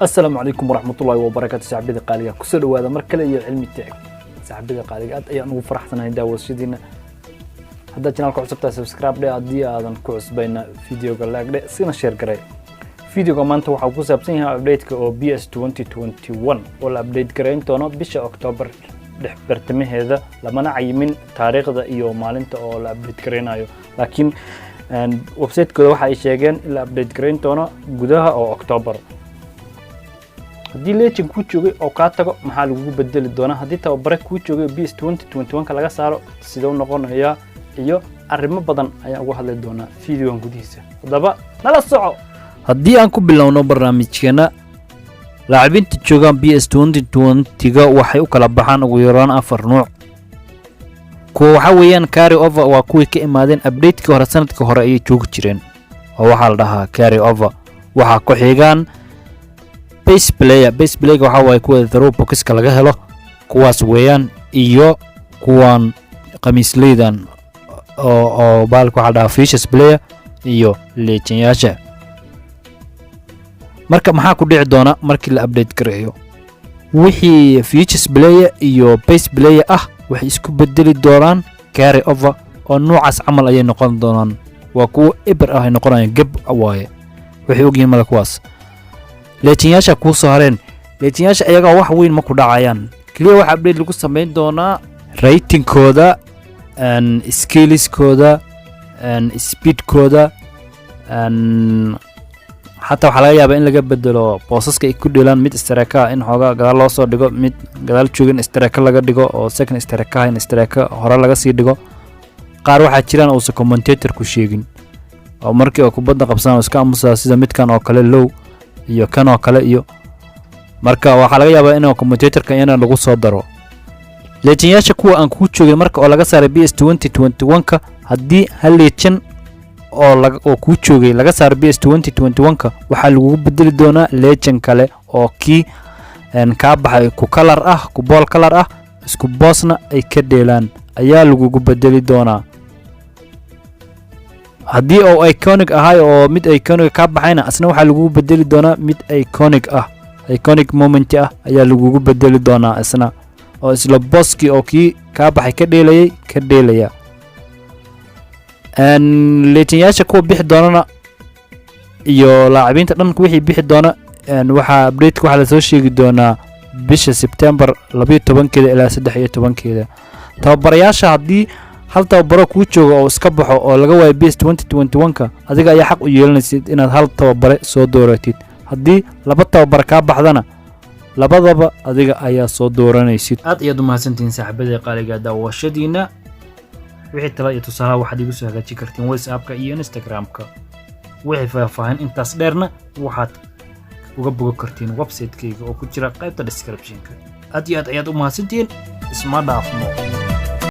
Asalaamu calaykum waraxmatullaahi wabarakaatu. Saaxiibada qaaliga, kusoo dhawaada mar kale iyo Cilmi Tech. Saaxiibada qaaliga, aad ayaan ugu faraxsanahay daawashadiina. Haddaad channelka cusubtahay, subscribe dhe. Haddii aadan ku cusbayna, videoga like dhe, sina share garee. Videoga maanta waxaa ku saabsan yahay update-ka oo PES 2021 oo la update garayn doono bisha October dhex bartamaheeda. Lamana cayimin taariikhda iyo maalinta oo la update garaynayo, laakiin website-kooda waxa ay sheegeen in la update garayn doono gudaha oo October. Haddii legend kuu joogay oo kaa tago, maxaa lagugu bedeli doonaa? Haddii tababare kuu joogay oo PES 2021 ka laga saaro, sidee noqonayaa? Iyo arrimo badan ayaan uga hadli doonaa videogan gudihiisa. Haddaba nala soco. Haddii aan ku bilowno barnaamijkeena, laacibiinta joogaan PES 2020-ga waxay u kala baxaan ugu yaraan afar nuuc. Kuwa waxaa weeyaan carry over, waa kuwii ka imaadeen updatekii hore, sanadkii hore ayay joogi jireen oo waxaa la dhahaa carry over. Waxaa ku xigaan base player. Base playerga waxaa waaye kuwa throwbackska laga helo, kuwaas weeyaan, iyo kuwan khamiisleydan oo baalka waxaa la dhahaa futures player iyo legendyaasha. Marka maxaa ku dhici doona markii la update gareeyo? Wixii futures player iyo base player ah waxay isku bedeli doonaan carry over, oo nuucaas camal ayay noqon doonaan. Waa kuwo eber ah ay noqonayaan, geb waaye, waxay ogyihiin male kuwaas. Legendyaasha kuu soo hareen, legendyaasha ayagaa wax weyn ma ku dhacayaan. Keliya waxa update lagu samayn doonaa ratingkooda, skillskooda, speedkooda. Xataa waxaa laga yaabaa in laga bedelo boosaska ay ku dheelaan, mid striker in xoogaa gadaal loo soo dhigo, mid gadaal joogin striker laga dhigo, oo second strikerha in striker hore laga sii dhigo. Qaar waxaa jiraan uusan commentatorku sheegin oo markii oo kubadda qabsaan oo iska aamusaa, sida midkan oo kale, low iyo kan oo kale. Iyo marka waxaa laga yaabaa inuu commentatorka iyana lagu soo daro. Legendyaasha kuwa aan kuu joogin marka oo laga saaray PES 2021-ka, haddii hal legend oo laga oo kuu joogay laga saaray PES 2021-ka, waxaa lagugu bedeli doonaa legend kale oo kii kaa baxay ku color ah, ku ball color ah, isku boosna ay ka dheelaan ayaa lagugu bedeli doonaa. Haddii oo iconic ahay oo mid iconic kaa baxayna, asna waxaa lagugu bedeli doonaa mid iconic ah, iconic moment ah ayaa lagugu bedeli doonaa isna, oo isla booskii oo kii kaa baxay ka dheelayay ka dheelaya. Legendyaasha kuwa bixi doonana iyo laacibiinta dhan wixii bixi doona, waxaa updateka waxaa lasoo sheegi doonaa bisha Sebtembar 12-keeda ilaa 13-keeda. Tababarayaasha, haddii hal tababaro kuu jooga oo iska baxo oo laga waayo PES 2021-ka, adiga ayaa xaq u yeelanaysid inaad hal tababare soo dooratid. Haddii laba tababare kaa baxdana, labadaba adiga ayaa soo dooranaysid. Aad ayaad u mahadsantihiin, saaxiibada qaaliga, daawashadiina. Wixii tala iyo tusaalaha waxaad igu soo hagaajin kartiin WhatsAppka iyo Instagram-ka. Wixii faahfaahin intaas dheerna waxaad uga bogan kartiin website-kayga oo ku jira qaybta description-ka. Aad iyo aad ayaad u mahadsantihiin. Isma dhaafno.